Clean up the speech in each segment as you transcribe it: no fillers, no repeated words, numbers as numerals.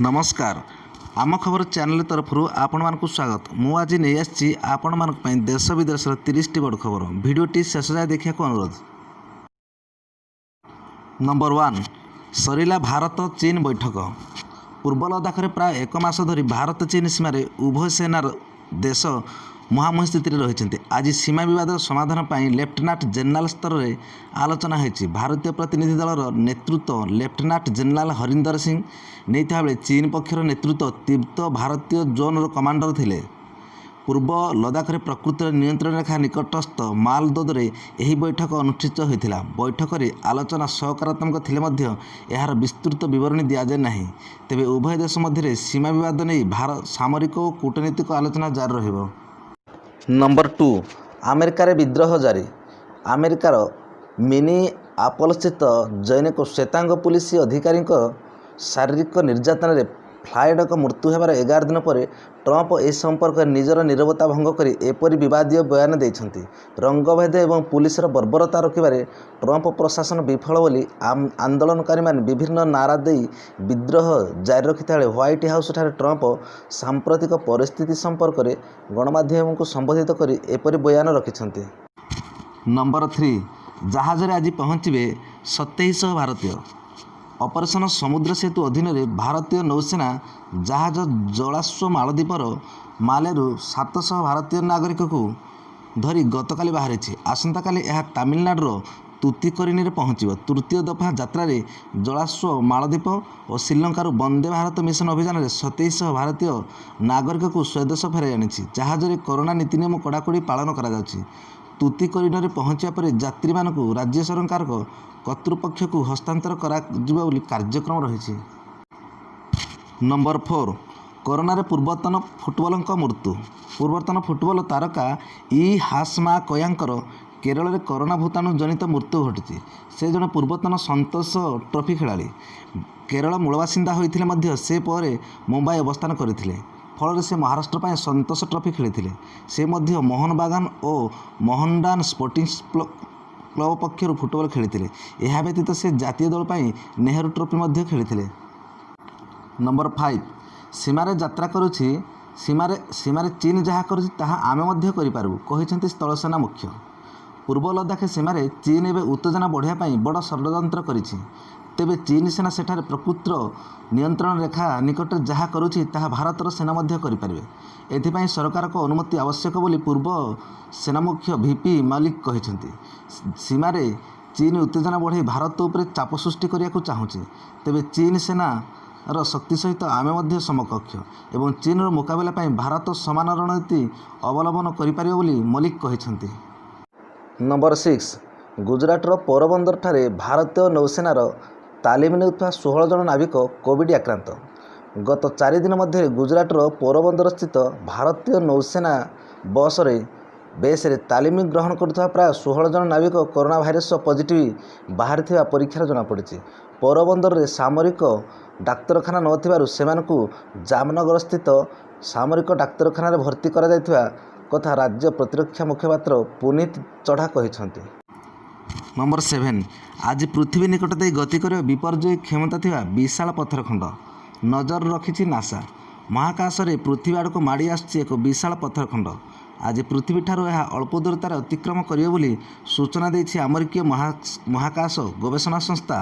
ନମସ୍କାର, ଆମ ଖବର ଚ୍ୟାନେଲ ତରଫରୁ ଆପଣମାନଙ୍କୁ ସ୍ୱାଗତ। ମୁଁ ଆଜି ନେଇ ଆସିଛି ଆପଣମାନଙ୍କ ପାଇଁ ଦେଶ ବିଦେଶର 30ଟି ବଡ଼ ଖବର। ଭିଡ଼ିଓଟି ଶେଷ ଯାଏ ଦେଖିବାକୁ ଅନୁରୋଧ। ନମ୍ବର 1, ସରିଲା ଭାରତ ଚୀନ ବୈଠକ। ପୂର୍ବ ଲଦାଖରେ ପ୍ରାୟ ଏକ ମାସ ଧରି ଭାରତ ଚୀନ ସୀମାରେ ଉଭୟ ସେନାର ଦେଶ ମୁହାଁମୁହିଁ ସ୍ଥିତିରେ ରହିଛନ୍ତି। ଆଜି ସୀମା ବିବାଦର ସମାଧାନ ପାଇଁ ଲେଫ୍ଟନାଣ୍ଟ ଜେନେରାଲ ସ୍ତରରେ ଆଲୋଚନା ହୋଇଛି। ଭାରତୀୟ ପ୍ରତିନିଧି ଦଳର ନେତୃତ୍ୱ ଲେଫ୍ଟନାଣ୍ଟ ଜେନେରାଲ ହରିନ୍ଦର ସିଂ ନେଇଥିବା ବେଳେ ଚୀନ ପକ୍ଷର ନେତୃତ୍ୱ ତିବ୍ଦତ ଭାରତୀୟ ଜୋନର କମାଣ୍ଡର ଥିଲେ। ପୂର୍ବ ଲଦାଖରେ ପ୍ରକୃତ ନିୟନ୍ତ୍ରଣ ରେଖା ନିକଟସ୍ଥ ମାଲଦୋରେ ଏହି ବୈଠକ ଅନୁଷ୍ଠିତ ହୋଇଥିଲା। ବୈଠକରେ ଆଲୋଚନା ସକାରାତ୍ମକ ଥିଲେ ମଧ୍ୟ ଏହାର ବିସ୍ତୃତ ବିବରଣୀ ଦିଆଯାଇ ନାହିଁ। ତେବେ ଉଭୟ ଦେଶ ମଧ୍ୟରେ ସୀମା ବିବାଦ ନେଇ ସାମରିକ ଓ କୂଟନୈତିକ ଆଲୋଚନା ଜାରି ରହିବ। ନମ୍ବର 2, ଆମେରିକାରେ ବିଦ୍ରୋହ ଜାରି। ଆମେରିକାର ମିନିଆପୋଲିସସ୍ଥିତ ଜନୈକ ଶ୍ୱେତାଙ୍ଗ ପୁଲିସ ଅଧିକାରୀଙ୍କ ଶାରୀରିକ ନିର୍ଯାତନାରେ ଫ୍ଲଏଡଙ୍କ ମୃତ୍ୟୁ ହେବାର 11 ଦିନ ପରେ ଟ୍ରମ୍ପ ଏ ସମ୍ପର୍କରେ ନିଜର ନୀରବତା ଭଙ୍ଗ କରି ଏପରି ବିବାଦୀୟ ବୟାନ ଦେଇଛନ୍ତି। ରଙ୍ଗଭେଦ ଏବଂ ପୁଲିସର ବର୍ବରତା ରୋକିବାରେ ଟ୍ରମ୍ପ ପ୍ରଶାସନ ବିଫଳ ବୋଲି ଆନ୍ଦୋଳନକାରୀମାନେ ବିଭିନ୍ନ ନାରା ଦେଇ ବିଦ୍ରୋହ ଜାରି ରଖିଥିବା ବେଳେ ହ୍ୱାଇଟ୍ ହାଉସଠାରେ ଟ୍ରମ୍ପ ସାମ୍ପ୍ରତିକ ପରିସ୍ଥିତି ସମ୍ପର୍କରେ ଗଣମାଧ୍ୟମକୁ ସମ୍ବୋଧିତ କରି ଏପରି ବୟାନ ରଖିଛନ୍ତି। ନମ୍ବର 3, ଜାହାଜରେ ଆଜି ପହଞ୍ଚିବେ 2700 ଭାରତୀୟ। ଅପରେସନ୍ ସମୁଦ୍ର ସେତୁ ଅଧୀନରେ ଭାରତୀୟ ନୌସେନା ଜାହାଜ ଜଳାଶ୍ୱ ମାଳଦ୍ୱୀପର ମାଲେରୁ 700 ଭାରତୀୟ ନାଗରିକଙ୍କୁ ଧରି ଗତକାଲି ବାହାରିଛି। ଆସନ୍ତାକାଲି ଏହା ତାମିଲନାଡୁର ତୁତିକୋରିନରେ ପହଞ୍ଚିବ। ତୃତୀୟ ଦଫା ଯାତ୍ରାରେ ଜଳାଶ୍ୱ ମାଳଦ୍ୱୀପ ଓ ଶ୍ରୀଲଙ୍କାରୁ ବନ୍ଦେ ଭାରତ ମିଶନ ଅଭିଯାନରେ 2700 ଭାରତୀୟ ନାଗରିକଙ୍କୁ ସ୍ୱଦେଶ ଫେରାଇ ଆଣିଛି। ଜାହାଜରେ କରୋନା ନୀତିନିୟମ କଡ଼ାକଡ଼ି ପାଳନ କରାଯାଉଛି। ତୁତିକୋରିନରେ ପହଞ୍ଚିବା ପରେ ଯାତ୍ରୀମାନଙ୍କୁ ରାଜ୍ୟ ସରକାରଙ୍କ କର୍ତ୍ତୃପକ୍ଷକୁ ହସ୍ତାନ୍ତର କରାଯିବ ବୋଲି କାର୍ଯ୍ୟକ୍ରମ ରହିଛି। ନମ୍ବର 4, କରୋନାରେ ପୂର୍ବତନ ଫୁଟବଲରଙ୍କ ମୃତ୍ୟୁ। ପୂର୍ବତନ ଫୁଟବଲ ତାରକା ଇ ହାସମାକୋୟାଙ୍କର କେରଳରେ କରୋନା ଭୂତାଣୁ ଜନିତ ମୃତ୍ୟୁ ଘଟିଛି। ସେ ଜଣେ ପୂର୍ବତନ ସନ୍ତୋଷ ଟ୍ରଫି ଖେଳାଳି। କେରଳ ମୂଳବାସିନ୍ଦା ହୋଇଥିଲେ ମଧ୍ୟ ସେ ପରେ ମୁମ୍ବାଇ ଅବସ୍ଥାନ କରିଥିଲେ। ଫଳରେ ସେ ମହାରାଷ୍ଟ୍ର ପାଇଁ ସନ୍ତୋଷ ଟ୍ରଫି ଖେଳିଥିଲେ। ସେ ମଧ୍ୟ ମୋହନ ବାଗାନ ଓ ମୋହାମେଡାନ ସ୍ପୋର୍ଟିଂ କ୍ଲବ ପକ୍ଷରୁ ଫୁଟବଲ ଖେଳିଥିଲେ। ଏହା ବ୍ୟତୀତ ସେ ଜାତୀୟ ଦଳ ପାଇଁ ନେହେରୁ ଟ୍ରଫି ମଧ୍ୟ ଖେଳିଥିଲେ। ନମ୍ବର 5, ସୀମାରେ ଯାତ୍ରା କରୁଛି ସୀମାରେ ସୀମାରେ ଚୀନ ଯାହା କରୁଛି, ତାହା ଆମେ ମଧ୍ୟ କରିପାରିବୁ, କହିଛନ୍ତି ସ୍ଥଳସେନା ମୁଖ୍ୟ। ପୂର୍ବ ଲଦାଖ ସୀମାରେ ଚୀନ ଏବେ ଉତ୍ତେଜନା ବଢ଼ାଇବା ପାଇଁ ବଡ଼ ଷଡ଼ଯନ୍ତ୍ର କରିଛି। ତେବେ ଚୀନ ସେନା ସେଠାରେ ପ୍ରକୃତ ନିୟନ୍ତ୍ରଣ ରେଖା ନିକଟରେ ଯାହା କରୁଛି, ତାହା ଭାରତର ସେନା ମଧ୍ୟ କରିପାରିବେ। ଏଥିପାଇଁ ସରକାରଙ୍କ ଅନୁମତି ଆବଶ୍ୟକ ବୋଲି ପୂର୍ବ ସେନାମୁଖ୍ୟ ଭିପି ମଲିକ କହିଛନ୍ତି। ସୀମାରେ ଚୀନ ଉତ୍ତେଜନା ବଢ଼ାଇ ଭାରତ ଉପରେ ଚାପ ସୃଷ୍ଟି କରିବାକୁ ଚାହୁଁଛି। ତେବେ ଚୀନ ସେନାର ଶକ୍ତି ସହିତ ଆମେ ମଧ୍ୟ ସମକକ୍ଷ ଏବଂ ଚୀନର ମୁକାବିଲା ପାଇଁ ଭାରତ ସମାନ ରଣନୀତି ଅବଲମ୍ବନ କରିପାରିବ ବୋଲି ମଲିକ କହିଛନ୍ତି। ନମ୍ବର 6, ଗୁଜରାଟର ପୋରବନ୍ଦରଠାରେ ଭାରତୀୟ ନୌସେନାର ତାଲିମ ନେଉଥିବା 16 ଜଣ ନାବିକ କୋଭିଡ୍ ଆକ୍ରାନ୍ତ। ଗତ 4 ଦିନ ମଧ୍ୟରେ ଗୁଜରାଟର ପୋରବନ୍ଦରସ୍ଥିତ ଭାରତୀୟ ନୌସେନା ବେସରେ ତାଲିମ ଗ୍ରହଣ କରୁଥିବା ପ୍ରାୟ 16 ଜଣ ନାବିକ କରୋନା ଭାଇରସ ପଜିଟିଭ୍ ବାହାରିଥିବା ପରୀକ୍ଷାରେ ଜଣାପଡ଼ିଛି। ପୋରବନ୍ଦରରେ ସାମରିକ ଡାକ୍ତରଖାନା ନଥିବାରୁ ସେମାନଙ୍କୁ ଜାମନଗରସ୍ଥିତ ସାମରିକ ଡାକ୍ତରଖାନାରେ ଭର୍ତ୍ତି କରାଯାଇଥିବା କଥା ରାଜ୍ୟ ପ୍ରତିରକ୍ଷା ମୁଖପାତ୍ର ପୁନୀତ ଚଢ଼ା କହିଛନ୍ତି। ନମ୍ବର 7, ଆଜି ପୃଥିବୀ ନିକଟ ଦେଇ ଗତି କରିବ ବିପର୍ଯ୍ୟୟ କ୍ଷମତା ଥିବା ବିଶାଳ ପଥର ଖଣ୍ଡ, ନଜର ରଖିଛି ନାସା। ମହାକାଶରେ ପୃଥିବୀ ଆଡ଼କୁ ମାଡ଼ି ଆସୁଛି ଏକ ବିଶାଳ ପଥର ଖଣ୍ଡ। ଆଜି ପୃଥିବୀଠାରୁ ଏହା ଅଳ୍ପ ଦୂରତାରେ ଅତିକ୍ରମ କରିବ ବୋଲି ସୂଚନା ଦେଇଛି ଆମେରିକୀୟ ମହାକାଶ ଗବେଷଣା ସଂସ୍ଥା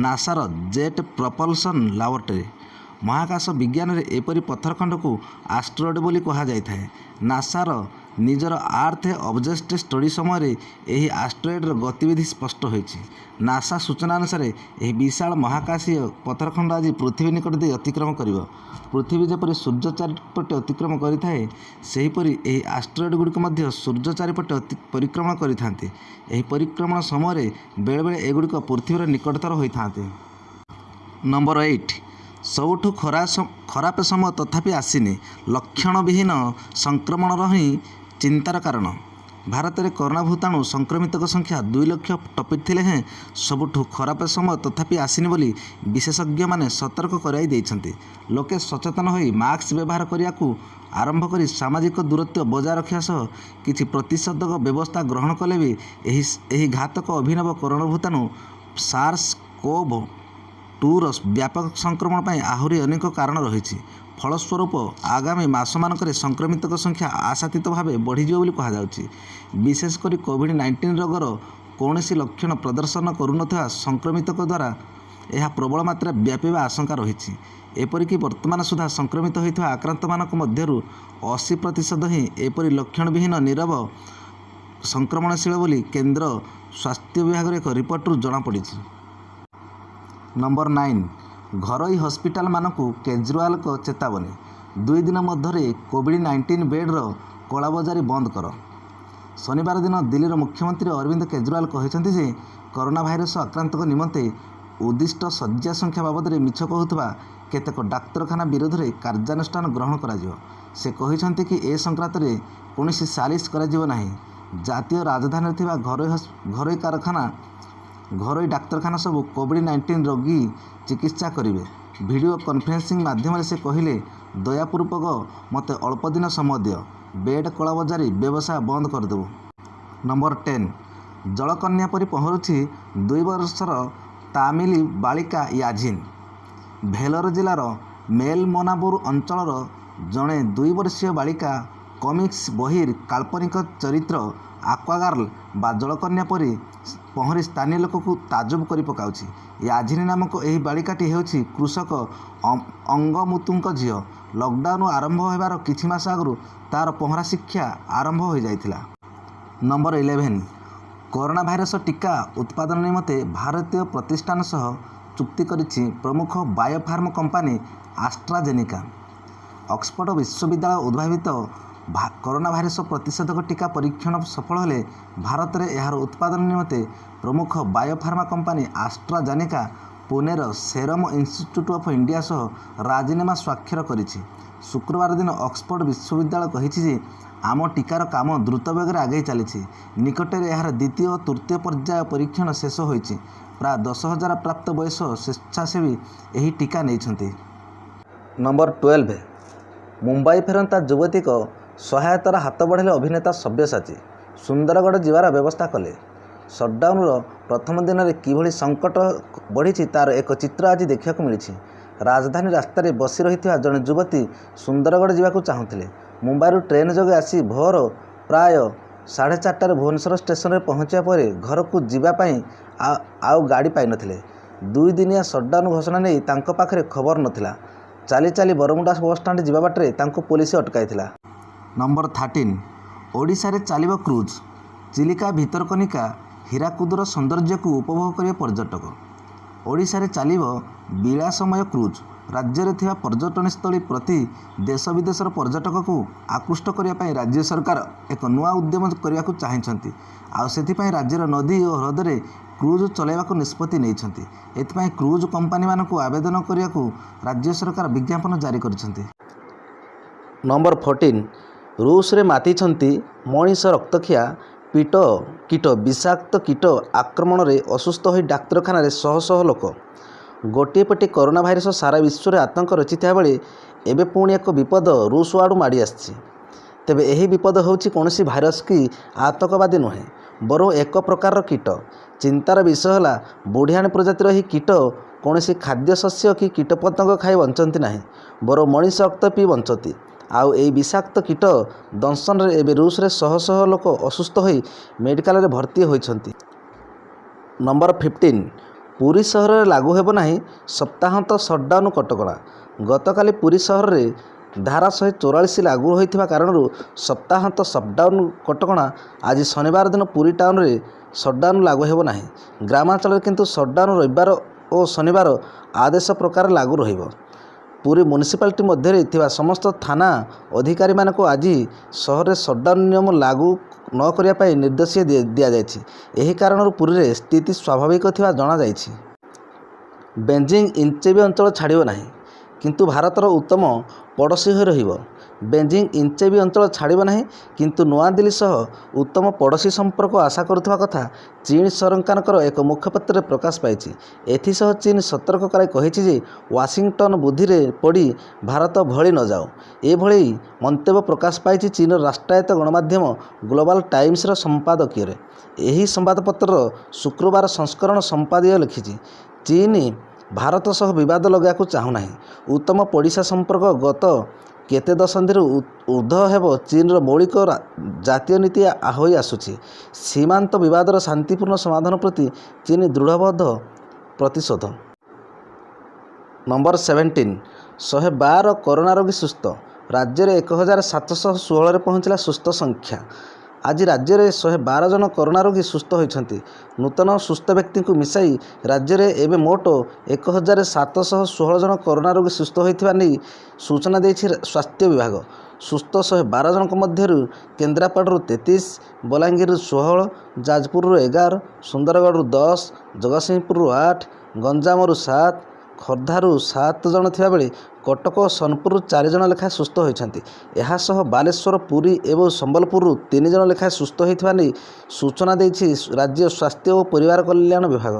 ନାସାର ଜେଟ୍ ପ୍ରପଲସନ୍ ଲାବୋରେଟୋରୀ। ମହାକାଶ ବିଜ୍ଞାନରେ ଏପରି ପଥର ଖଣ୍ଡକୁ ଆଷ୍ଟ୍ରଏଡ୍ ବୋଲି କୁହାଯାଇଥାଏ। ନାସାର ନିଜର ଆର୍ଥ ଅବଜେକ୍ଟ ଷ୍ଟଡି ସମୟରେ ଏହି ଆଷ୍ଟ୍ରଏଡ୍ର ଗତିବିଧି ସ୍ପଷ୍ଟ ହୋଇଛି। ନାସା ସୂଚନା ଅନୁସାରେ, ଏହି ବିଶାଳ ମହାକାଶୀୟ ପଥର ଖଣ୍ଡ ଆଜି ପୃଥିବୀ ନିକଟ ଦେଇ ଅତିକ୍ରମ କରିବ। ପୃଥିବୀ ଯେପରି ସୂର୍ଯ୍ୟ ଚାରିପଟେ ଅତିକ୍ରମ କରିଥାଏ, ସେହିପରି ଏହି ଆଷ୍ଟ୍ରଏଡ୍ ଗୁଡ଼ିକ ମଧ୍ୟ ସୂର୍ଯ୍ୟ ଚାରିପଟେ ପରିକ୍ରମଣ କରିଥାନ୍ତି। ଏହି ପରିକ୍ରମଣ ସମୟରେ ବେଳେବେଳେ ଏଗୁଡ଼ିକ ପୃଥିବୀର ନିକଟତର ହୋଇଥାନ୍ତି। ନମ୍ବର 8, ସବୁଠୁ ଖରାପ ସମୟ ତଥାପି ଆସିନି, ଲକ୍ଷଣବିହୀନ ସଂକ୍ରମଣ ହିଁ ଚିନ୍ତାର କାରଣ। ଭାରତରେ କରୋନା ଭୂତାଣୁ ସଂକ୍ରମିତଙ୍କ ସଂଖ୍ୟା 2 ଲକ୍ଷ ଟପିଥିଲେ ହେଁ ସବୁଠୁ ଖରାପ ସମୟ ତଥାପି ଆସିନି ବୋଲି ବିଶେଷଜ୍ଞମାନେ ସତର୍କ କରାଇ ଦେଇଛନ୍ତି। ଲୋକେ ସଚେତନ ହୋଇ ମାସ୍କ ବ୍ୟବହାର କରିବାକୁ ଆରମ୍ଭ କରି ସାମାଜିକ ଦୂରତ୍ୱ ବଜାୟ ରଖିବା ସହ କିଛି ପ୍ରତିଷେଧକ ବ୍ୟବସ୍ଥା ଗ୍ରହଣ କଲେ ବି ଏହି ଘାତକ ଅଭିନବ କରୋନା ଭୂତାଣୁ ସାର୍ସ କୋଭ୍ ଟୁର ବ୍ୟାପକ ସଂକ୍ରମଣ ପାଇଁ ଆହୁରି ଅନେକ କାରଣ ରହିଛି। ଫଳସ୍ୱରୂପ ଆଗାମୀ ମାସମାନଙ୍କରେ ସଂକ୍ରମିତଙ୍କ ସଂଖ୍ୟା ଆଶାତୀତ ଭାବେ ବଢ଼ିଯିବ ବୋଲି କୁହାଯାଉଛି। ବିଶେଷ କରି କୋଭିଡ୍-19 ରୋଗର କୌଣସି ଲକ୍ଷଣ ପ୍ରଦର୍ଶନ କରୁନଥିବା ସଂକ୍ରମିତଙ୍କ ଦ୍ୱାରା ଏହା ପ୍ରବଳ ମାତ୍ରାରେ ବ୍ୟାପିବା ଆଶଙ୍କା ରହିଛି। ଏପରିକି ବର୍ତ୍ତମାନ ସୁଦ୍ଧା ସଂକ୍ରମିତ ହୋଇଥିବା ଆକ୍ରାନ୍ତମାନଙ୍କ ମଧ୍ୟରୁ 80% ହିଁ ଏପରି ଲକ୍ଷଣବିହୀନ ନୀରବ ସଂକ୍ରମଣଶୀଳ ବୋଲି କେନ୍ଦ୍ର ସ୍ୱାସ୍ଥ୍ୟ ବିଭାଗର ଏକ ରିପୋର୍ଟରୁ ଜଣାପଡ଼ିଛି। ନମ୍ବର 9, ଘରୋଇ ହସ୍ପିଟାଲମାନଙ୍କୁ କେଜ୍ରିୱାଲଙ୍କ ଚେତାବନୀ, 2 ଦିନ ମଧ୍ୟରେ କୋଭିଡ୍-19 ବେଡ୍‌ର କଳାବଜାରୀ ବନ୍ଦ କର। ଶନିବାର ଦିନ ଦିଲ୍ଲୀର ମୁଖ୍ୟମନ୍ତ୍ରୀ ଅରବିନ୍ଦ କେଜ୍ରିୱାଲ କହିଛନ୍ତି ଯେ କରୋନା ଭାଇରସ ଆକ୍ରାନ୍ତଙ୍କ ନିମନ୍ତେ ଉଦ୍ଦିଷ୍ଟ ଶଯ୍ୟା ସଂଖ୍ୟା ବାବଦରେ ମିଛ କହୁଥିବା କେତେକ ଡାକ୍ତରଖାନା ବିରୋଧରେ କାର୍ଯ୍ୟାନୁଷ୍ଠାନ ଗ୍ରହଣ କରାଯିବ। ସେ କହିଛନ୍ତି କି ଏ ସଂକ୍ରାନ୍ତରେ କୌଣସି ସାଲିସ କରାଯିବ ନାହିଁ। ଜାତୀୟ ରାଜଧାନୀରେ ଥିବା ଘରୋଇ ଡାକ୍ତରଖାନା ସବୁ କୋଭିଡ୍-19 ରୋଗୀ ଚିକିତ୍ସା କରିବେ। ଭିଡିଓ କନଫରେନ୍ସିଂ ମାଧ୍ୟମରେ ସେ କହିଲେ, ଦୟାପୂର୍ବକ ମୋତେ ଅଳ୍ପ ଦିନ ସମୟ ଦିଅ, ବେଡ୍ କଳାବଜାରୀ ବ୍ୟବସାୟ ବନ୍ଦ କରିଦେବୁ। ନମ୍ବର 10, ଜଳକନ୍ୟା ପରି ପହଁରୁଛି 2 ବର୍ଷର ତାମିଲ ବାଳିକା ୟାଝିନ୍। ଭେଲୋର ଜିଲ୍ଲାର ମେଲମନାବୁର ଅଞ୍ଚଳର ଜଣେ 2 ବର୍ଷୀୟ ବାଳିକା କମିକ୍ସ ବହିର କାଳ୍ପନିକ ଚରିତ୍ର ଆକ୍ୱାଗାର୍ଲ ବା ଜଳକନ୍ୟା ପରି ପହଁରି ସ୍ଥାନୀୟ ଲୋକଙ୍କୁ ତାଜୁବ କରିପକାଉଛି। ୟାଝିନ୍ ନାମକ ଏହି ବାଳିକାଟି ହେଉଛି କୃଷକ ଅଙ୍ଗମୁଥୁଙ୍କ ଝିଅ। ଲକଡାଉନ ଆରମ୍ଭ ହେବାର କିଛି ମାସ ଆଗରୁ ତା'ର ପହଁରା ଶିକ୍ଷା ଆରମ୍ଭ ହୋଇଯାଇଥିଲା। ନମ୍ବର 11, କରୋନା ଭାଇରସ ଟିକା ଉତ୍ପାଦନ ନିମନ୍ତେ ଭାରତୀୟ ପ୍ରତିଷ୍ଠାନ ସହ ଚୁକ୍ତି କରିଛି ପ୍ରମୁଖ ବାୟୋଫାର୍ମା କମ୍ପାନୀ ଆଷ୍ଟ୍ରାଜେନିକା। ଅକ୍ସଫୋର୍ଡ ବିଶ୍ୱବିଦ୍ୟାଳୟ ଉଦ୍ଭାବିତ କରୋନା ଭାଇରସ ପ୍ରତିଷେଧକ ଟିକା ପରୀକ୍ଷଣ ସଫଳ ହେଲେ ଭାରତରେ ଏହାର ଉତ୍ପାଦନ ନିମନ୍ତେ ପ୍ରମୁଖ ବାୟୋଫାର୍ମା କମ୍ପାନୀ ଆଷ୍ଟ୍ରାଜେନିକା ପୁନେର ସେରମ୍ ଇନଷ୍ଟିଚ୍ୟୁଟ୍ ଅଫ୍ ଇଣ୍ଡିଆ ସହ ରାଜିନାମା ସ୍ୱାକ୍ଷର କରିଛି। ଶୁକ୍ରବାର ଦିନ ଅକ୍ସଫୋର୍ଡ ବିଶ୍ୱବିଦ୍ୟାଳୟ କହିଛି ଯେ ଆମ ଟିକାର କାମ ଦ୍ରୁତ ବେଗରେ ଆଗେଇ ଚାଲିଛି। ନିକଟରେ ଏହାର ଦ୍ୱିତୀୟ ଓ ତୃତୀୟ ପର୍ଯ୍ୟାୟ ପରୀକ୍ଷଣ ଶେଷ ହୋଇଛି। ପ୍ରାୟ 10,000 ପ୍ରାପ୍ତ ବୟସ୍କ ସ୍ୱେଚ୍ଛାସେବୀ ଏହି ଟିକା ନେଇଛନ୍ତି। ନମ୍ବର 12, ମୁମ୍ବାଇ ଫେରନ୍ତା ଯୁବତୀଙ୍କ ସହାୟତାର ହାତ ବଢ଼ାଇଲେ ଅଭିନେତା ସବ୍ୟସାଚୀ, ସୁନ୍ଦରଗଡ଼ ଯିବାର ବ୍ୟବସ୍ଥା କଲେ। ସଟ୍‌ଡାଉନ୍‌ର ପ୍ରଥମ ଦିନରେ କିଭଳି ସଙ୍କଟ ବଢ଼ିଛି ତା'ର ଏକ ଚିତ୍ର ଆଜି ଦେଖିବାକୁ ମିଳିଛି। ରାଜଧାନୀ ରାସ୍ତାରେ ବସି ରହିଥିବା ଜଣେ ଯୁବତୀ ସୁନ୍ଦରଗଡ଼ ଯିବାକୁ ଚାହୁଁଥିଲେ। ମୁମ୍ବାଇରୁ ଟ୍ରେନ୍ ଯୋଗେ ଆସି ଭୋର ପ୍ରାୟ 4:30ରେ ଭୁବନେଶ୍ୱର ଷ୍ଟେସନରେ ପହଞ୍ଚିବା ପରେ ଘରକୁ ଯିବା ପାଇଁ ଆଉ ଗାଡ଼ି ପାଇନଥିଲେ। 2 ଦିନିଆ ସଟ୍‌ଡାଉନ୍ ଘୋଷଣା ନେଇ ତାଙ୍କ ପାଖରେ ଖବର ନଥିଲା। ଚାଲି ଚାଲି ବରମୁଣ୍ଡା ବସ୍‌ଷ୍ଟାଣ୍ଡ ଯିବା ବାଟରେ ତାଙ୍କୁ ପୋଲିସ ଅଟକାଇଥିଲା। ନମ୍ବର 13, ଓଡ଼ିଶାରେ ଚାଲିବ କ୍ରୁଜ୍। ଚିଲିକା, ଭିତରକନିକା, ହୀରାକୁଦର ସୌନ୍ଦର୍ଯ୍ୟକୁ ଉପଭୋଗ କରିବେ ପର୍ଯ୍ୟଟକ। ଓଡ଼ିଶାରେ ଚାଲିବ ବିଳାସମୟ କ୍ରୁଜ୍। ରାଜ୍ୟରେ ଥିବା ପର୍ଯ୍ୟଟନସ୍ଥଳୀ ପ୍ରତି ଦେଶ ବିଦେଶର ପର୍ଯ୍ୟଟକଙ୍କୁ ଆକୃଷ୍ଟ କରିବା ପାଇଁ ରାଜ୍ୟ ସରକାର ଏକ ନୂଆ ଉଦ୍ୟମ କରିବାକୁ ଚାହିଁଛନ୍ତି। ଆଉ ସେଥିପାଇଁ ରାଜ୍ୟର ନଦୀ ଓ ହ୍ରଦରେ କ୍ରୁଜ୍ ଚଳାଇବାକୁ ନିଷ୍ପତ୍ତି ନେଇଛନ୍ତି। ଏଥିପାଇଁ କ୍ରୁଜ୍ କମ୍ପାନୀମାନଙ୍କୁ ଆବେଦନ କରିବାକୁ ରାଜ୍ୟ ସରକାର ବିଜ୍ଞାପନ ଜାରି କରିଛନ୍ତି। ନମ୍ବର 14, ରୁଷରେ ମାତିଛନ୍ତି ମଣିଷ ରକ୍ତଖିଆ କୀଟ ବିଷାକ୍ତ କୀଟ ଆକ୍ରମଣରେ ଅସୁସ୍ଥ ହୋଇ ଡାକ୍ତରଖାନାରେ ଶହ ଶହ ଲୋକ। ଗୋଟିଏ ପଟେ କରୋନା ଭାଇରସ ସାରା ବିଶ୍ୱରେ ଆତଙ୍କ ରଚିଥିବା ବେଳେ ଏବେ ପୁଣି ଏକ ବିପଦ ରୁଷ ଆଡ଼ୁ ମାଡ଼ି ଆସିଛି। ତେବେ ଏହି ବିପଦ ହେଉଛି କୌଣସି ଭାଇରସ କି ଆତଙ୍କବାଦୀ ନୁହେଁ, ବରଂ ଏକ ପ୍ରକାରର କୀଟ। ଚିନ୍ତାର ବିଷୟ ହେଲା, ବୁଢ଼ିଆଣୀ ପ୍ରଜାତିର ଏହି କୀଟ କୌଣସି ଖାଦ୍ୟଶସ୍ୟ କି କୀଟପତଙ୍ଗ ଖାଇ ବଞ୍ଚନ୍ତି ନାହିଁ, ବରଂ ମଣିଷ ରକ୍ତ ପିଇ ବଞ୍ଚନ୍ତି। ଆଉ ଏହି ବିଷାକ୍ତ କୀଟ ଦଂଶନରେ ଏବେ ରୁଷରେ ଶହ ଶହ ଲୋକ ଅସୁସ୍ଥ ହୋଇ ମେଡିକାଲରେ ଭର୍ତ୍ତି ହୋଇଛନ୍ତି। ନମ୍ବର 15, ପୁରୀ ସହରରେ ଲାଗୁ ହେବ ନାହିଁ ସପ୍ତାହାନ୍ତ ସଟ୍‌ଡାଉନ୍ କଟକଣା। ଗତକାଲି ପୁରୀ ସହରରେ ଧାରା 144 ଲାଗୁ ହୋଇଥିବା କାରଣରୁ ସପ୍ତାହାନ୍ତ ସଟ୍‌ଡାଉନ୍ କଟକଣା ଆଜି ଶନିବାର ଦିନ ପୁରୀ ଟାଉନରେ ସଟ୍‌ଡାଉନ୍ ଲାଗୁ ହେବ ନାହିଁ। ଗ୍ରାମାଞ୍ଚଳରେ କିନ୍ତୁ ସଟ୍‌ଡାଉନ୍ ରବିବାର ଓ ଶନିବାର ଆଦେଶ ପ୍ରକାରେ ଲାଗୁ ରହିବ। ପୁରୀ ମ୍ୟୁନିସିପାଲିଟି ମଧ୍ୟରେ ଥିବା ସମସ୍ତ ଥାନା ଅଧିକାରୀମାନଙ୍କୁ ଆଜି ସହରରେ ସଟ୍‌ଡାଉନ୍ ନିୟମ ଲାଗୁ ନ କରିବା ପାଇଁ ନିର୍ଦ୍ଦେଶ ଦିଆଯାଇଛି। ଏହି କାରଣରୁ ପୁରୀରେ ସ୍ଥିତି ସ୍ୱାଭାବିକ ଥିବା ଜଣାଯାଇଛି। ବେଜିଂ ଇଞ୍ଚେ ବି ଅଞ୍ଚଳ ଛାଡ଼ିବ ନାହିଁ, କିନ୍ତୁ ଭାରତର ଉତ୍ତମ ପଡ଼ୋଶୀ ହୋଇ ରହିବ। ବେଜିଂ ଇଞ୍ଚେ ବି ଅଞ୍ଚଳ ଛାଡ଼ିବ ନାହିଁ, କିନ୍ତୁ ନୂଆଦିଲ୍ଲୀ ସହ ଉତ୍ତମ ପଡ଼ୋଶୀ ସମ୍ପର୍କ ଆଶା କରୁଥିବା କଥା ଚୀନ ସରକାରଙ୍କର ଏକ ମୁଖପାତ୍ରରେ ପ୍ରକାଶ ପାଇଛି। ଏଥିସହ ଚୀନ ସତର୍କ କରାଇ କହିଛି ଯେ ୱାଶିଂଟନ ବୁଦ୍ଧିରେ ପଡ଼ି ଭାରତ ଭଳି ନ ଯାଉ। ଏଭଳି ମନ୍ତବ୍ୟ ପ୍ରକାଶ ପାଇଛି ଚୀନର ରାଷ୍ଟ୍ରାୟତ୍ତ ଗଣମାଧ୍ୟମ ଗ୍ଲୋବାଲ ଟାଇମ୍ସର ସମ୍ପାଦକୀୟରେ। ଏହି ସମ୍ବାଦପତ୍ରର ଶୁକ୍ରବାର ସଂସ୍କରଣ ସମ୍ପାଦକୀୟ ଲେଖିଛି, ଚୀନ ଭାରତ ସହ ବିବାଦ ଲଗାଇବାକୁ ଚାହୁଁନାହିଁ। ଉତ୍ତମ ପଡ଼ିଶା ସମ୍ପର୍କ ଗତ କେତେ ଦଶନ୍ଧିରୁ ଊର୍ଦ୍ଧ୍ୱ ହେବ ଚୀନର ମୌଳିକ ଜାତୀୟ ନୀତି ହୋଇଆସୁଛି। ସୀମାନ୍ତ ବିବାଦର ଶାନ୍ତିପୂର୍ଣ୍ଣ ସମାଧାନ ପ୍ରତି ଚୀନ ଦୃଢ଼ବଦ୍ଧ ପ୍ରତିଶୋଧ। ନମ୍ବର 17, 112 କରୋନା ରୋଗୀ ସୁସ୍ଥ। ରାଜ୍ୟରେ 1716ରେ ପହଞ୍ଚିଲା ସୁସ୍ଥ ସଂଖ୍ୟା। ଆଜି ରାଜ୍ୟରେ 112 ଜଣ କରୋନା ରୋଗୀ ସୁସ୍ଥ ହୋଇଛନ୍ତି। ନୂତନ ସୁସ୍ଥ ବ୍ୟକ୍ତିଙ୍କୁ ମିଶାଇ ରାଜ୍ୟରେ ଏବେ ମୋଟ 1716 ଜଣ କରୋନା ରୋଗୀ ସୁସ୍ଥ ହୋଇଥିବା ନେଇ ସୂଚନା ଦେଇଛି ସ୍ୱାସ୍ଥ୍ୟ ବିଭାଗ। ସୁସ୍ଥ 112 ଜଣଙ୍କ ମଧ୍ୟରୁ କେନ୍ଦ୍ରାପଡ଼ାରୁ 33, ବଲାଙ୍ଗୀରରୁ 16, ଯାଜପୁରରୁ 11, ସୁନ୍ଦରଗଡ଼ରୁ 10, ଜଗତସିଂହପୁରରୁ 8, ଗଞ୍ଜାମରୁ 7, ଖୋର୍ଦ୍ଧାରୁ 7 ଜଣ ଥିବାବେଳେ କଟକ ଓ ସୋନପୁରରୁ 4 ଜଣ ଲେଖାଏଁ ସୁସ୍ଥ ହୋଇଛନ୍ତି। ଏହାସହ ବାଲେଶ୍ୱର, ପୁରୀ ଏବଂ ସମ୍ବଲପୁରରୁ 3 ଜଣ ଲେଖାଏଁ ସୁସ୍ଥ ହୋଇଥିବା ନେଇ ସୂଚନା ଦେଇଛି ରାଜ୍ୟ ସ୍ୱାସ୍ଥ୍ୟ ଓ ପରିବାର କଲ୍ୟାଣ ବିଭାଗ।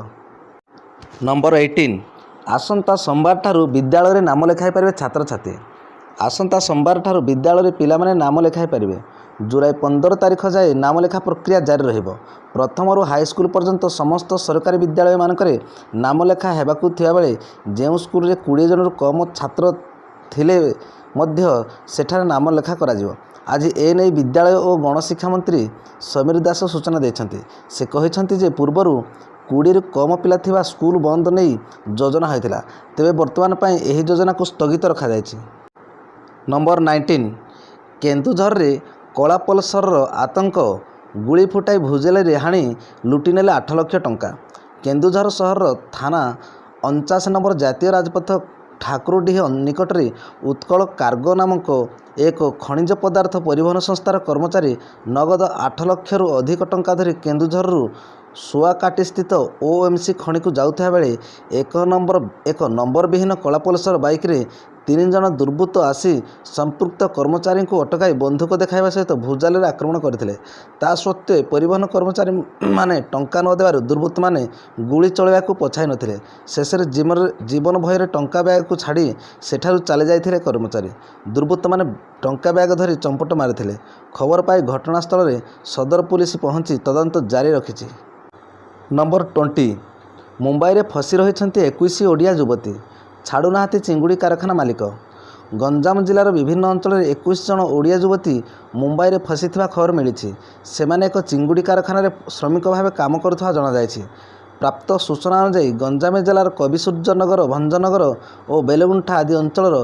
ନମ୍ବର 18, ଆସନ୍ତା ସୋମବାରଠାରୁ ବିଦ୍ୟାଳୟରେ ନାମ ଲେଖାଇ ପାରିବେ ଛାତ୍ରଛାତ୍ରୀ। ଆସନ୍ତା ସୋମବାରଠାରୁ ବିଦ୍ୟାଳୟରେ ପିଲାମାନେ ନାମ ଲେଖାଇ ପାରିବେ। ଜୁଲାଇ 15 ତାରିଖ ଯାଏ ନାମଲେଖା ପ୍ରକ୍ରିୟା ଜାରି ରହିବ। ପ୍ରଥମରୁ ହାଇସ୍କୁଲ ପର୍ଯ୍ୟନ୍ତ ସମସ୍ତ ସରକାରୀ ବିଦ୍ୟାଳୟମାନଙ୍କରେ ନାମଲେଖା ହେବାକୁ ଥିବାବେଳେ ଯେଉଁ ସ୍କୁଲରେ 20 ଜଣରୁ କମ୍ ଛାତ୍ର ଥିଲେ ମଧ୍ୟ ସେଠାରେ ନାମଲେଖା କରାଯିବ। ଆଜି ଏନେଇ ବିଦ୍ୟାଳୟ ଓ ଗଣଶିକ୍ଷା ମନ୍ତ୍ରୀ ସମୀର ଦାଶ ସୂଚନା ଦେଇଛନ୍ତି। ସେ କହିଛନ୍ତି ଯେ ପୂର୍ବରୁ 20ରୁ କମ୍ ପିଲା ଥିବା ସ୍କୁଲ ବନ୍ଦ ନେଇ ଯୋଜନା ହୋଇଥିଲା। ତେବେ ବର୍ତ୍ତମାନ ପାଇଁ ଏହି ଯୋଜନାକୁ ସ୍ଥଗିତ ରଖାଯାଇଛି। ନମ୍ବର 19, କେନ୍ଦୁଝରରେ କଳା ପଲସରର ଆତଙ୍କ। ଗୁଳି ଫୁଟାଇ ଭୁଜାଲିରେ ହାଣି ଲୁଟିନେଲେ 8 ଲକ୍ଷ ଟଙ୍କା। କେନ୍ଦୁଝର ସହର ଥାନା 49 ନମ୍ବର ଜାତୀୟ ରାଜପଥ ଠାକୁରଡିହି ନିକଟରେ ଉତ୍କଳ କାର୍ଗୋ ନାମକ ଏକ ଖଣିଜ ପଦାର୍ଥ ପରିବହନ ସଂସ୍ଥାର କର୍ମଚାରୀ ନଗଦ 8 ଲକ୍ଷରୁ ଅଧିକ ଟଙ୍କା ଧରି କେନ୍ଦୁଝରରୁ ଶୁଆକାଟୀସ୍ଥିତ ଓଏମ୍ସି ଖଣିକୁ ଯାଉଥିବା ବେଳେ ଏକ ନମ୍ବରବିହୀନ କଳା ପଲସର ବାଇକ୍ରେ ତିନି ଜଣ ଦୁର୍ବୃତ୍ତ ଆସି ସମ୍ପୃକ୍ତ କର୍ମଚାରୀଙ୍କୁ ଅଟକାଇ ବନ୍ଧୁକ ଦେଖାଇବା ସହିତ ଭୁଜାଲିରେ ଆକ୍ରମଣ କରିଥିଲେ। ତା ସତ୍ତ୍ୱେ ପରିବହନ କର୍ମଚାରୀମାନେ ଟଙ୍କା ନ ଦେବାରୁ ଦୁର୍ବୃତ୍ତମାନେ ଗୁଳି ଚଳାଇବାକୁ ପଛାଇ ନଥିଲେ। ଶେଷରେ ଜୀବନ ଭୟରେ ଟଙ୍କା ବ୍ୟାଗକୁ ଛାଡ଼ି ସେଠାରୁ ଚାଲିଯାଇଥିଲେ କର୍ମଚାରୀ। ଦୁର୍ବୃତ୍ତମାନେ ଟଙ୍କା ବ୍ୟାଗ ଧରି ଚମ୍ପଟ ମାରିଥିଲେ। ଖବର ପାଇ ଘଟଣାସ୍ଥଳରେ ସଦର ପୁଲିସ ପହଞ୍ଚି ତଦନ୍ତ ଜାରି ରଖିଛି। ନମ୍ବର 20, ମୁମ୍ବାଇରେ ଫସି ରହିଛନ୍ତି 21 ଓଡ଼ିଆ ଯୁବତୀ, ଛାଡ଼ୁନାହାନ୍ତି ଚିଙ୍ଗୁଡ଼ି କାରଖାନା ମାଲିକ। ଗଞ୍ଜାମ ଜିଲ୍ଲାର ବିଭିନ୍ନ ଅଞ୍ଚଳରେ 21 ଜଣ ଓଡ଼ିଆ ଯୁବତୀ ମୁମ୍ବାଇରେ ଫସିଥିବା ଖବର ମିଳିଛି। ସେମାନେ ଏକ ଚିଙ୍ଗୁଡ଼ି କାରଖାନାରେ ଶ୍ରମିକ ଭାବେ କାମ କରୁଥିବା ଜଣାଯାଇଛି। ପ୍ରାପ୍ତ ସୂଚନା ଅନୁଯାୟୀ, ଗଞ୍ଜାମ ଜିଲ୍ଲାର କବିସୂର୍ଯ୍ୟନଗର, ଭଞ୍ଜନଗର ଓ ବେଲଗୁଣ୍ଠା ଆଦି ଅଞ୍ଚଳର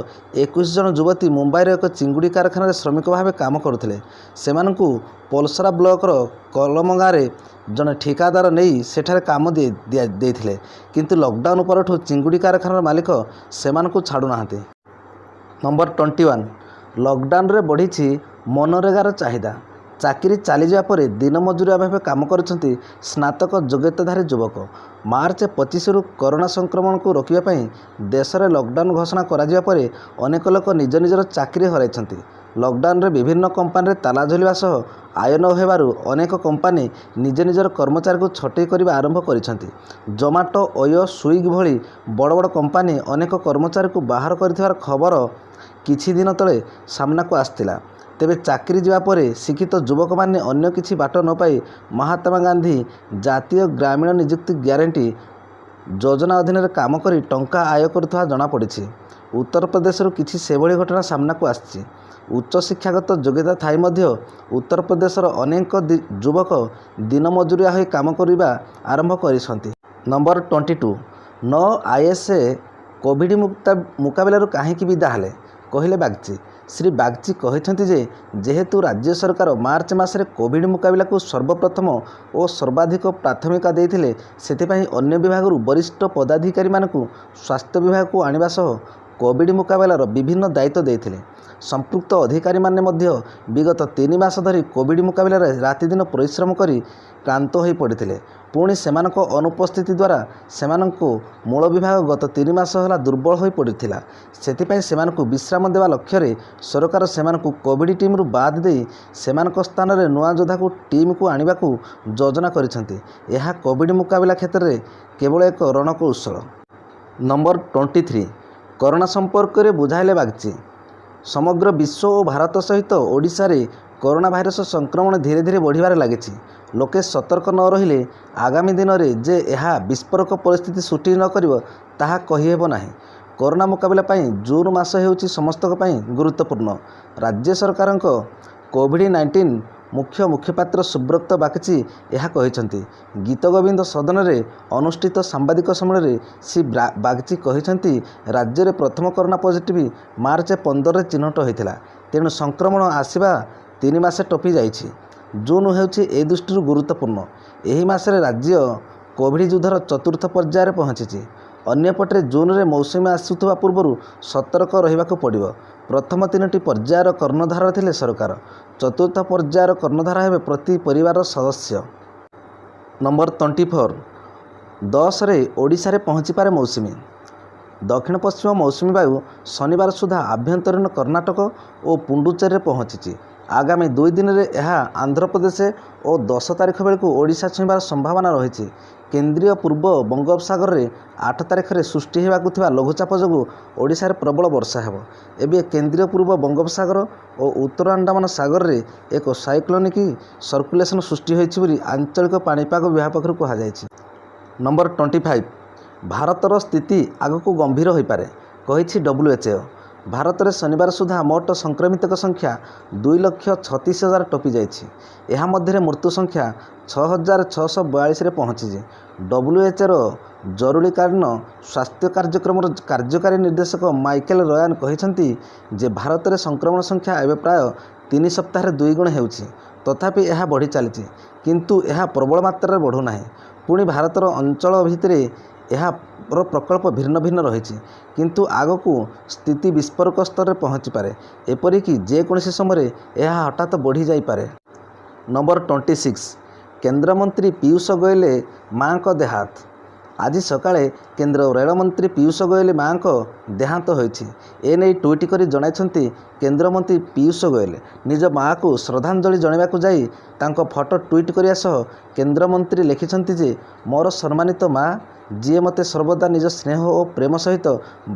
21 ଜଣ ଯୁବତୀ ମୁମ୍ବାଇର ଏକ ଚିଙ୍ଗୁଡ଼ି କାରଖାନାରେ ଶ୍ରମିକ ଭାବେ କାମ କରୁଥିଲେ। ସେମାନଙ୍କୁ ପୋଲସରା ବ୍ଲକର କଲମଗାଁରେ ଜଣେ ଠିକାଦାର ନେଇ ସେଠାରେ କାମ ଦେଇଥିଲେ। କିନ୍ତୁ ଲକଡାଉନ ପରଠୁ ଚିଙ୍ଗୁଡ଼ି କାରଖାନାର ମାଲିକ ସେମାନଙ୍କୁ ଛାଡ଼ୁନାହାନ୍ତି। ନମ୍ବର 21, ଲକଡାଉନରେ ବଢ଼ିଛି ମନରେଗାର ଚାହିଦା। ଚାକିରି ଚାଲିଯିବା ପରେ ଦିନ ମଜୁରିଆ ଭାବେ କାମ କରୁଛନ୍ତି ସ୍ନାତକ ଯୋଗ୍ୟତାଧାରୀ ଯୁବକ। ମାର୍ଚ୍ଚ 25ରୁ କରୋନା ସଂକ୍ରମଣକୁ ରୋକିବା ପାଇଁ ଦେଶରେ ଲକଡାଉନ ଘୋଷଣା କରାଯିବା ପରେ ଅନେକ ଲୋକ ନିଜ ନିଜର ଚାକିରି ହରାଇଛନ୍ତି। ଲକଡାଉନରେ ବିଭିନ୍ନ କମ୍ପାନୀରେ ତାଲା ଝୁଲିବା ସହ ଆୟ ନ ହେବାରୁ ଅନେକ କମ୍ପାନୀ ନିଜ ନିଜର କର୍ମଚାରୀଙ୍କୁ ଛଟେଇ କରିବା ଆରମ୍ଭ କରିଛନ୍ତି। ଜୋମାଟୋ, ଓୟୋ, ସ୍ୱିଗି ଭଳି ବଡ଼ ବଡ଼ କମ୍ପାନୀ ଅନେକ କର୍ମଚାରୀଙ୍କୁ ବାହାର କରିଥିବାର ଖବର କିଛି ଦିନ ତଳେ ସାମ୍ନାକୁ ଆସିଥିଲା। ତେବେ ଚାକିରି ଯିବା ପରେ ଶିକ୍ଷିତ ଯୁବକମାନେ ଅନ୍ୟ କିଛି ବାଟ ନ ପାଇ ମହାତ୍ମା ଗାନ୍ଧୀ ଜାତୀୟ ଗ୍ରାମୀଣ ନିଯୁକ୍ତି ଗ୍ୟାରେଣ୍ଟି ଯୋଜନା ଅଧୀନରେ କାମ କରି ଟଙ୍କା ଆୟ କରୁଥିବା ଜଣାପଡ଼ିଛି। ଉତ୍ତରପ୍ରଦେଶରୁ କିଛି ସେଭଳି ଘଟଣା ସାମ୍ନାକୁ ଆସିଛି। ଉଚ୍ଚ ଶିକ୍ଷାଗତ ଯୋଗ୍ୟତା ଥାଇ ମଧ୍ୟ ଉତ୍ତରପ୍ରଦେଶର ଅନେକ ଯୁବକ ଦିନ ମଜୁରିଆ ହୋଇ କାମ କରିବା ଆରମ୍ଭ କରିଛନ୍ତି। ନମ୍ବର 22, ନଅ ଆଇଏଏସ୍ କୋଭିଡ୍ ମୁକାବିଲାରୁ କାହିଁକି ବିଦା ହେଲେ, କହିଲେ ବାଗଚୀ। ଶ୍ରୀ ବାଗଚୀ କହିଛନ୍ତି ଯେ ଯେହେତୁ ରାଜ୍ୟ ସରକାର ମାର୍ଚ୍ଚ ମାସରେ କୋଭିଡ୍ ମୁକାବିଲାକୁ ସର୍ବପ୍ରଥମ ଓ ସର୍ବାଧିକ ପ୍ରାଥମିକତା ଦେଇଥିଲେ, ସେଥିପାଇଁ ଅନ୍ୟ ବିଭାଗରୁ ବରିଷ୍ଠ ପଦାଧିକାରୀମାନଙ୍କୁ ସ୍ୱାସ୍ଥ୍ୟ ବିଭାଗକୁ ଆଣିବା ସହ କୋଭିଡ୍ ମୁକାବିଲାର ବିଭିନ୍ନ ଦାୟିତ୍ୱ ଦେଇଥିଲେ। ସମ୍ପୃକ୍ତ ଅଧିକାରୀମାନେ ମଧ୍ୟ ବିଗତ 3 ମାସ ଧରି କୋଭିଡ୍ ମୁକାବିଲାରେ ରାତିଦିନ ପରିଶ୍ରମ କରି କ୍ଳାନ୍ତ ହୋଇପଡ଼ିଥିଲେ। ପୁଣି ସେମାନଙ୍କ ଅନୁପସ୍ଥିତି ଦ୍ୱାରା ସେମାନଙ୍କ ମୂଳ ବିଭାଗ ଗତ 3 ମାସ ହେଲା ଦୁର୍ବଳ ହୋଇପଡ଼ିଥିଲା। ସେଥିପାଇଁ ସେମାନଙ୍କୁ ବିଶ୍ରାମ ଦେବା ଲକ୍ଷ୍ୟରେ ସରକାର ସେମାନଙ୍କୁ କୋଭିଡ୍ ଟିମ୍ରୁ ବାଦ୍ ଦେଇ ସେମାନଙ୍କ ସ୍ଥାନରେ ନୂଆ ଯୋଦ୍ଧାଙ୍କୁ ଟିମ୍କୁ ଆଣିବାକୁ ଯୋଜନା କରିଛନ୍ତି। ଏହା କୋଭିଡ୍ ମୁକାବିଲା କ୍ଷେତ୍ରରେ କେବଳ ଏକ ରଣକୌଶଳ। ନମ୍ବର 23, କରୋନା ସମ୍ପର୍କରେ ବୁଝାଇଲେ ବାଗଚୀ। ସମଗ୍ର ବିଶ୍ୱ ଓ ଭାରତ ସହିତ ଓଡ଼ିଶାରେ କରୋନା ଭାଇରସ ସଂକ୍ରମଣ ଧୀରେ ଧୀରେ ବଢ଼ିବାରେ ଲାଗିଛି। ଲୋକେ ସତର୍କ ନ ରହିଲେ ଆଗାମୀ ଦିନରେ ଯେ ଏହା ବିସ୍ଫୋରକ ପରିସ୍ଥିତି ସୃଷ୍ଟି ନ କରିବ ତାହା କହିହେବ ନାହିଁ। କରୋନା ମୁକାବିଲା ପାଇଁ ଜୁନ୍ ମାସ ହେଉଛି ସମସ୍ତଙ୍କ ପାଇଁ ଗୁରୁତ୍ୱପୂର୍ଣ୍ଣ। ରାଜ୍ୟ ସରକାରଙ୍କ କୋଭିଡ୍-19 ମୁଖ୍ୟ ମୁଖପାତ୍ର ସୁବ୍ରତ ବାଗଚୀ ଏହା କହିଛନ୍ତି। ଗୀତଗୋବିନ୍ଦ ସଦନରେ ଅନୁଷ୍ଠିତ ସାମ୍ବାଦିକ ସମ୍ମିଳନୀରେ ଶ୍ରୀ ବାଗଚୀ କହିଛନ୍ତି, ରାଜ୍ୟରେ ପ୍ରଥମ କରୋନା ପଜିଟିଭ୍ ମାର୍ଚ୍ଚ 15ରେ ଚିହ୍ନଟ ହୋଇଥିଲା। ତେଣୁ ସଂକ୍ରମଣ ଆସିବା 3 ମାସ ଟପି ଯାଇଛି। ଜୁନ୍ ହେଉଛି ଏ ଦୃଷ୍ଟିରୁ ଗୁରୁତ୍ୱପୂର୍ଣ୍ଣ। ଏହି ମାସରେ ରାଜ୍ୟ କୋଭିଡ୍ ଯୁଦ୍ଧର ଚତୁର୍ଥ ପର୍ଯ୍ୟାୟରେ ପହଞ୍ଚିଛି। ଅନ୍ୟପଟରେ ଜୁନରେ ମୌସୁମୀ ଆସୁଥିବା ପୂର୍ବରୁ ସତର୍କ ରହିବାକୁ ପଡ଼ିବ। ପ୍ରଥମ ତିନୋଟି ପର୍ଯ୍ୟାୟର କର୍ଣ୍ଣଧାର ଥିଲେ ସରକାର। ଚତୁର୍ଥ ପର୍ଯ୍ୟାୟର କର୍ଣ୍ଣଧାର ହେବେ ପ୍ରତି ପରିବାରର ସଦସ୍ୟ। Number 24, 10ରେ ଓଡ଼ିଶାରେ ପହଞ୍ଚିପାରେ ମୌସୁମୀ। ଦକ୍ଷିଣ ପଶ୍ଚିମ ମୌସୁମୀ ବାୟୁ ଶନିବାର ସୁଦ୍ଧା ଆଭ୍ୟନ୍ତରୀଣ କର୍ଣ୍ଣାଟକ ଓ ପୁଡୁଚେରୀରେ ପହଞ୍ଚିଛି। ଆଗାମୀ 2 ଦିନରେ ଏହା ଆନ୍ଧ୍ରପ୍ରଦେଶ ଓ 10 ତାରିଖ ବେଳକୁ ଓଡ଼ିଶା ଛୁଇଁବାର ସମ୍ଭାବନା ରହିଛି। କେନ୍ଦ୍ରୀୟ ପୂର୍ବ ବଙ୍ଗୋପସାଗରରେ 8 ତାରିଖରେ ସୃଷ୍ଟି ହେବାକୁ ଥିବା ଲଘୁଚାପ ଯୋଗୁଁ ଓଡ଼ିଶାରେ ପ୍ରବଳ ବର୍ଷା ହେବ। ଏବେ କେନ୍ଦ୍ରୀୟ ପୂର୍ବ ବଙ୍ଗୋପସାଗର ଓ ଉତ୍ତର ଆଣ୍ଡାମାନ ସାଗରରେ ଏକ ସାଇକ୍ଲୋନିକ୍ ସର୍କୁଲେସନ୍ ସୃଷ୍ଟି ହୋଇଛି ବୋଲି ଆଞ୍ଚଳିକ ପାଣିପାଗ ବିଭାଗ ପକ୍ଷରୁ କୁହାଯାଇଛି। ନମ୍ବର 25, ଭାରତର ସ୍ଥିତି ଆଗକୁ ଗମ୍ଭୀର ହୋଇପାରେ, କହିଛି WHO. ଭାରତରେ ଶନିବାର ସୁଦ୍ଧା ମୋଟ ସଂକ୍ରମିତଙ୍କ ସଂଖ୍ୟା 2,36,000 ଟପିଯାଇଛି। ଏହା ମଧ୍ୟରେ ମୃତ୍ୟୁ ସଂଖ୍ୟା 6642ରେ ପହଞ୍ଚିଛି। ଡବ୍ଲ୍ୟୁଏଚ୍ଓର ଜରୁରୀକାଳୀନ ସ୍ୱାସ୍ଥ୍ୟ କାର୍ଯ୍ୟକ୍ରମର କାର୍ଯ୍ୟକାରୀ ନିର୍ଦ୍ଦେଶକ ମାଇକେଲ ରୟାନ କହିଛନ୍ତି ଯେ ଭାରତରେ ସଂକ୍ରମଣ ସଂଖ୍ୟା ଏବେ ପ୍ରାୟ 3 ସପ୍ତାହରେ ଦୁଇଗୁଣ ହେଉଛି। ତଥାପି ଏହା ବଢ଼ିଚାଲିଛି, କିନ୍ତୁ ଏହା ପ୍ରବଳ ମାତ୍ରାରେ ବଢ଼ୁନାହିଁ। ପୁଣି ଭାରତର ଅଞ୍ଚଳ ଭିତ୍ତିରେ ଏହାର ପ୍ରକୋପ ଭିନ୍ନ ଭିନ୍ନ ରହିଛି। କିନ୍ତୁ ଆଗକୁ ସ୍ଥିତି ବିସ୍ଫୋରକ ସ୍ତରରେ ପହଞ୍ଚିପାରେ। ଏପରିକି ଯେକୌଣସି ସମୟରେ ଏହା ହଠାତ୍ ବଢ଼ିଯାଇପାରେ। ନମ୍ବର 26, କେନ୍ଦ୍ରମନ୍ତ୍ରୀ ପୀୟୂଷ ଗୋଏଲ ମାଙ୍କ ଦେହାନ୍ତ। ଆଜି ସକାଳେ କେନ୍ଦ୍ର ରେଳମନ୍ତ୍ରୀ ପୀୟୂଷ ଗୋଏଲ ମାଙ୍କ ଦେହାନ୍ତ ହୋଇଛି। ଏନେଇ ଟ୍ୱିଟ୍ କରି ଜଣାଇଛନ୍ତି କେନ୍ଦ୍ରମନ୍ତ୍ରୀ ପୀୟୂଷ ଗୋଏଲ। ନିଜ ମାଆକୁ ଶ୍ରଦ୍ଧାଞ୍ଜଳି ଜଣାଇବାକୁ ଯାଇ ତାଙ୍କ ଫଟୋ ଟ୍ୱିଟ୍ କରିବା ସହ କେନ୍ଦ୍ରମନ୍ତ୍ରୀ ଲେଖିଛନ୍ତି ଯେ, ମୋର ସମ୍ମାନିତ ମା, ଯିଏ ମୋତେ ସର୍ବଦା ନିଜ ସ୍ନେହ ଓ ପ୍ରେମ ସହିତ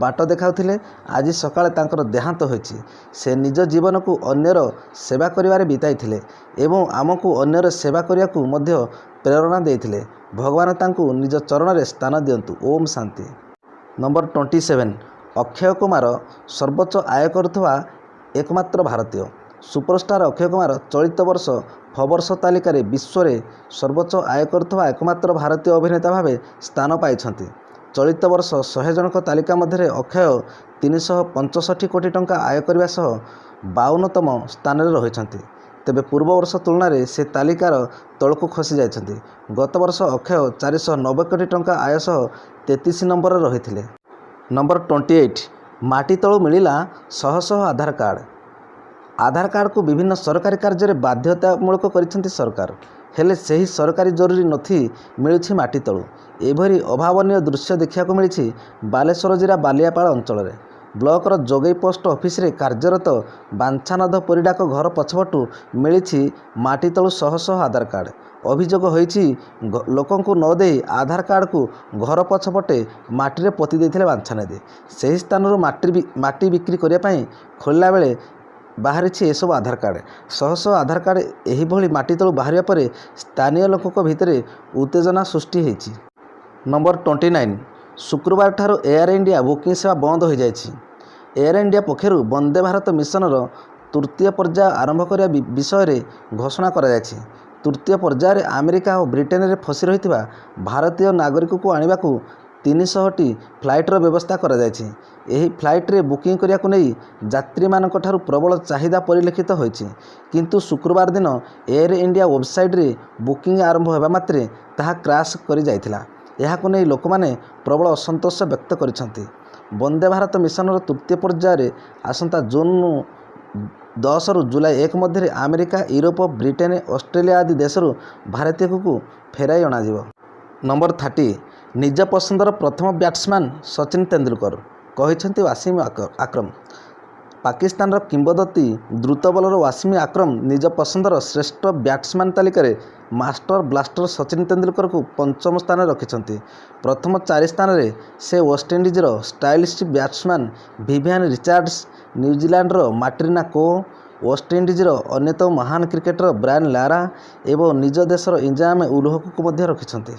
ବାଟ ଦେଖାଉଥିଲେ, ଆଜି ସକାଳେ ତାଙ୍କର ଦେହାନ୍ତ ହୋଇଛି। ସେ ନିଜ ଜୀବନକୁ ଅନ୍ୟର ସେବା କରିବାରେ ବିତାଇଥିଲେ ଏବଂ ଆମକୁ ଅନ୍ୟର ସେବା କରିବାକୁ ମଧ୍ୟ ପ୍ରେରଣା ଦେଇଥିଲେ। ଭଗବାନ ତାଙ୍କୁ ନିଜ ଚରଣରେ ସ୍ଥାନ ଦିଅନ୍ତୁ। ଓମ୍ ଶାନ୍ତି। ନମ୍ବର 27, ଅକ୍ଷୟ କୁମାର ସର୍ବୋଚ୍ଚ ଆୟ କରୁଥିବା ଏକମାତ୍ର ଭାରତୀୟ। ସୁପରଷ୍ଟାର ଅକ୍ଷୟ କୁମାର ଚଳିତ ବର୍ଷ ଫୋର୍ବସ ତାଲିକାରେ ବିଶ୍ୱରେ ସର୍ବୋଚ୍ଚ ଆୟ କରୁଥିବା ଏକମାତ୍ର ଭାରତୀୟ ଅଭିନେତା ଭାବେ ସ୍ଥାନ ପାଇଛନ୍ତି। ଚଳିତ ବର୍ଷ 100 ଜଣଙ୍କ ତାଲିକା ମଧ୍ୟରେ ଅକ୍ଷୟ 365 କୋଟି ଟଙ୍କା ଆୟ କରିବା ସହ 52ତମ ସ୍ଥାନରେ ରହିଛନ୍ତି। ତେବେ ପୂର୍ବ ବର୍ଷ ତୁଳନାରେ ସେ ତାଲିକାର ତଳକୁ ଖସି ଯାଇଛନ୍ତି। ଗତବର୍ଷ ଅକ୍ଷୟ 490 କୋଟି ଟଙ୍କା ଆୟ ସହ 33 ନମ୍ବରରେ ରହିଥିଲେ। ନମ୍ବର 28, ମାଟି ତଳୁ ମିଳିଲା ଶହ ଶହ ଆଧାର କାର୍ଡ଼। ଆଧାର କାର୍ଡ଼କୁ ବିଭିନ୍ନ ସରକାରୀ କାର୍ଯ୍ୟରେ ବାଧ୍ୟତାମୂଳକ କରିଛନ୍ତି ସରକାର। ହେଲେ ସେହି ସରକାରୀ ଜରୁରୀ ନଥି ମିଳୁଛି ମାଟି ତଳୁ। ଏଭଳି ଅଭାବନୀୟ ଦୃଶ୍ୟ ଦେଖିବାକୁ ମିଳିଛି ବାଲେଶ୍ୱର ଜିଲ୍ଲା ବାଲିଆପାଳ ଅଞ୍ଚଳରେ। ବ୍ଲକର ଯୋଗେଇ ପୋଷ୍ଟ ଅଫିସରେ କାର୍ଯ୍ୟରତ ବାଞ୍ଛାନନ୍ଦ ପରିଡ଼ାଙ୍କ ଘର ପଛପଟୁ ମିଳିଛି ମାଟି ତଳୁ ଶହ ଶହ ଆଧାର କାର୍ଡ଼। ଅଭିଯୋଗ ହୋଇଛି, ଲୋକଙ୍କୁ ନ ଦେଇ ଆଧାର କାର୍ଡ଼କୁ ଘର ପଛପଟେ ମାଟିରେ ପୋତି ଦେଇଥିଲେ ବାଞ୍ଛାନିଧି। ସେହି ସ୍ଥାନରୁ ମାଟି ବିକ୍ରି କରିବା ପାଇଁ ଖୋଳିଲା ବେଳେ ବାହାରିଛି ଏସବୁ ଆଧାର କାର୍ଡ଼। ଶହ ଶହ ଆଧାର କାର୍ଡ଼ ଏହିଭଳି ମାଟି ତଳୁ ବାହାରିବା ପରେ ସ୍ଥାନୀୟ ଲୋକଙ୍କ ଭିତରେ ଉତ୍ତେଜନା ସୃଷ୍ଟି ହୋଇଛି। ନମ୍ବର 29, ଶୁକ୍ରବାରଠାରୁ ଏୟାର ଇଣ୍ଡିଆ ବୁକିଂ ସେବା ବନ୍ଦ ହୋଇଯାଇଛି। ଏୟାର ଇଣ୍ଡିଆ ପକ୍ଷରୁ ବନ୍ଦେ ଭାରତ ମିଶନର ତୃତୀୟ ପର୍ଯ୍ୟାୟ ଆରମ୍ଭ କରିବା ବିଷୟରେ ଘୋଷଣା କରାଯାଇଛି। ତୃତୀୟ ପର୍ଯ୍ୟାୟରେ ଆମେରିକା ଓ ବ୍ରିଟେନରେ ଫସି ରହିଥିବା ଭାରତୀୟ ନାଗରିକଙ୍କୁ ଆଣିବାକୁ 300ଟି ଫ୍ଲାଇଟ୍ର ବ୍ୟବସ୍ଥା କରାଯାଇଛି। ଏହି ଫ୍ଲାଇଟ୍ରେ ବୁକିଂ କରିବାକୁ ନେଇ ଯାତ୍ରୀମାନଙ୍କଠାରୁ ପ୍ରବଳ ଚାହିଦା ପରିଲକ୍ଷିତ ହୋଇଛି। କିନ୍ତୁ ଶୁକ୍ରବାର ଦିନ ଏୟାର ଇଣ୍ଡିଆ ୱେବସାଇଟ୍ରେ ବୁକିଂ ଆରମ୍ଭ ହେବା ମାତ୍ରେ ତାହା କ୍ରାସ୍ କରିଯାଇଥିଲା। ଏହାକୁ ନେଇ ଲୋକମାନେ ପ୍ରବଳ ଅସନ୍ତୋଷ ବ୍ୟକ୍ତ କରିଛନ୍ତି। ବନ୍ଦେ ଭାରତ ମିଶନର ତୃତୀୟ ପର୍ଯ୍ୟାୟରେ ଆସନ୍ତା ଜୁନ୍ 10ରୁ ଜୁଲାଇ 1 ମଧ୍ୟରେ ଆମେରିକା, ୟୁରୋପ, ବ୍ରିଟେନ, ଅଷ୍ଟ୍ରେଲିଆ ଆଦି ଦେଶରୁ ଭାରତୀୟଙ୍କୁ ଫେରାଇ ଅଣାଯିବ। ନମ୍ବର 30, ନିଜ ପସନ୍ଦର ପ୍ରଥମ ବ୍ୟାଟ୍ସମ୍ୟାନ୍ ସଚିନ ତେନ୍ଦୁଲକର, କହିଛନ୍ତି ୱାସିମ ଆକ୍ରମ। ପାକିସ୍ତାନର କିମ୍ବଦନ୍ତୀ ଦ୍ରୁତ ବୋଲର ୱାସିମ ଆକ୍ରମ ନିଜ ପସନ୍ଦର ଶ୍ରେଷ୍ଠ ବ୍ୟାଟ୍ସମ୍ୟାନ୍ ତାଲିକାରେ ମାଷ୍ଟର ବ୍ଲାଷ୍ଟର ସଚିନ ତେନ୍ଦୁଲକରଙ୍କୁ ପଞ୍ଚମ ସ୍ଥାନରେ ରଖିଛନ୍ତି। ପ୍ରଥମ ଚାରି ସ୍ଥାନରେ ସେ ୱେଷ୍ଟଇଣ୍ଡିଜର ଷ୍ଟାଇଲିଶ୍ ବ୍ୟାଟ୍ସମ୍ୟାନ୍ ଭିଭିଆନ୍ ରିଚାର୍ଡସ, ନ୍ୟୁଜିଲାଣ୍ଡର ମାର୍ଟିନା କୋ ୱେଷ୍ଟଇଣ୍ଡିଜର ଅନ୍ୟତମ ମହାନ କ୍ରିକେଟର ବ୍ରାଏନ୍ ଲାରା ଏବଂ ନିଜ ଦେଶର ଇଞ୍ଜାମାମ ଉଲ୍ ହକଙ୍କୁ ମଧ୍ୟ ରଖିଛନ୍ତି।